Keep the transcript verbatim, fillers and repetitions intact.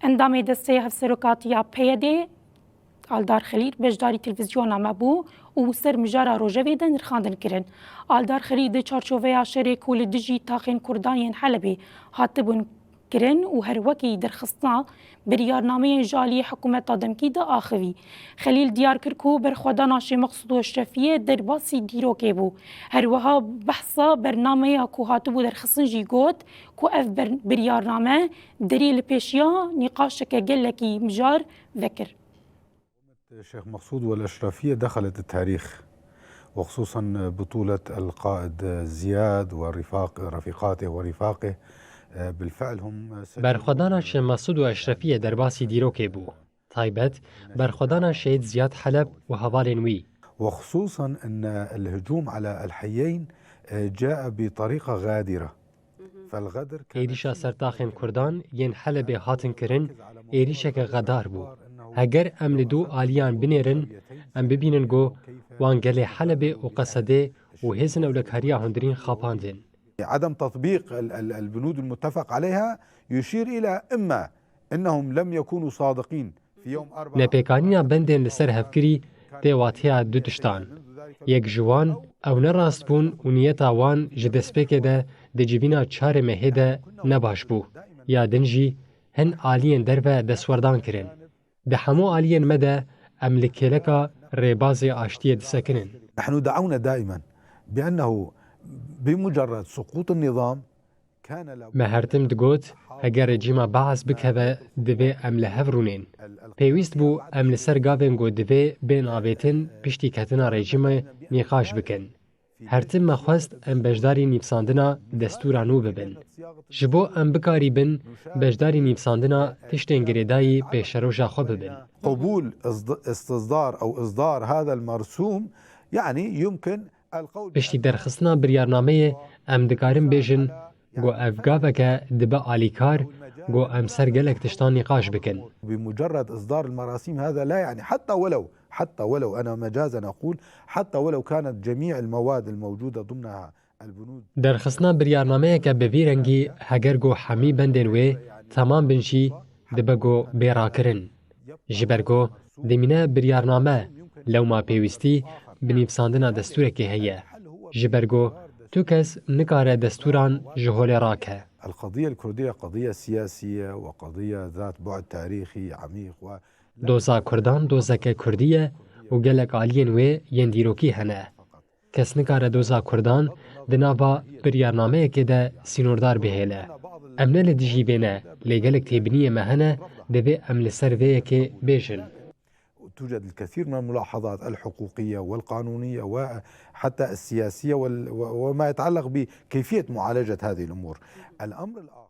Endamê Desteya Hevserokatiya P Y D'ê Aldar Xelîl beşdarî televîzyona me bû û ser mijara rojevê de nirxandin kirin. Aldar Xelîl di çarçoveya şerê ku li dijî taxên Kurdan yên Helebê hatibûn kirin û her wekî derxistina biryarnameyên ji aliyê hikûmeta demkî de axivî. Xelîl diyar kir ku berxwedana Şêx Meqsûd û Eşrefiyê derbasî dîrokê bû. Her wiha behsa bernameya ku hatibû derxistin jî got ku ev ber-, biryarname derê li pêşiya nîqaşeke gelekî mijar vekir. الشيخ مقصود والأشرفية دخلت التاريخ، وخصوصا بطولة القائد زياد ورفاق رفيقاته ورفاقه. بالفعل هم سجلوا Berxwedana Şêx Mesûd û Eşrefiyê derbasî dîrokê bû. Taybet, berxwedana Şehîd Ziyad Heleb û hevalên wî. وخصوصا أن الهجوم على الحيين جاء بطريقة غادرة. فالغدر كان Êrîşa ser taxên Kurdan yên Helebê hatin kirin, êrîşeke xedar bû. Heger em li dû aliyan binêrin, em bibînin ku wan gelê Helebê û Qesedê û hêzên ewlekariya hundirîn xapandin. عدم تطبيق ال- ال- البنود المتفق عليها يشير إلى إما أنهم لم يكونوا صادقين في يوم أربعة. Nepêkanîna bendên li ser hevkirî tê wateya du tiştan. Yek ji wan, ew ne rast bûn û niyeta wan ji destpêkê de di civîna çarê mehê de ne baş bû. Ya din jî hin aliyên derve destwerdan kirin. Di hemû aliyên me de em li kêleka rêbazê aştiyê disekinin. نحن دعونا دائما بأنه بمجرد سقوط النظام كان لابد Me her tim digot, heger rejîma Baas bikeve, divê em li hev rûnên. Pêwîst bû em li ser gavên ku divê bên avêtin piştî ketina rejîmê nîqaş bikin. Her tim me xwest em beşdarî nivîsandina destûra nû bibin. Ji bo em bikarîbin beşdarî nivîsandina tiştên girêdayî pêşeroja xwe bibin. قبول إصد- استصدار أو إصدار هذا المرسوم، يعني يمكن القول Piştî derxistina biryarnameyê em dikarin bêjin ku ev gaveke dibe alîkar ku em ser gelek tiştan nîqaş bikin. بمجرد إصدار المراسيم هذا لا يعني، حتى ولو، حتى ولو أنا مجازا أقول، حتى ولو كانت جميع المواد الموجودة ضمنها البنود. Derxistina biryarnameyeke bi vî rengî, heger ku hemî bendên wê temam bin jî, dibe ku bê rakirin. Ji ber ku dimîne biryarname, lewma pêwîstî bi nivîsandina destûrekê heye. Ji ber ku tu kes nikare destûran ji holê rake. القضية الكردية قضية سياسية وقضية ذات بعد تاريخي عميق و Doza Kurdan dozeke Kurdî ye û gelek aliyên wê yên dîrokî hene. Kes nikare doza Kurdan di nava biryarnameyekê de sînordar bihêle. Em ne li dijî vê ne, lê gelek têbiniyê me hene, divê em li ser vê yekê bêjin. توجد الكثير من الملاحظات الحقوقية والقانونية وحتى السياسية وال- وما يتعلق بكيفية معالجة هذه الأمور. الأمر الآخر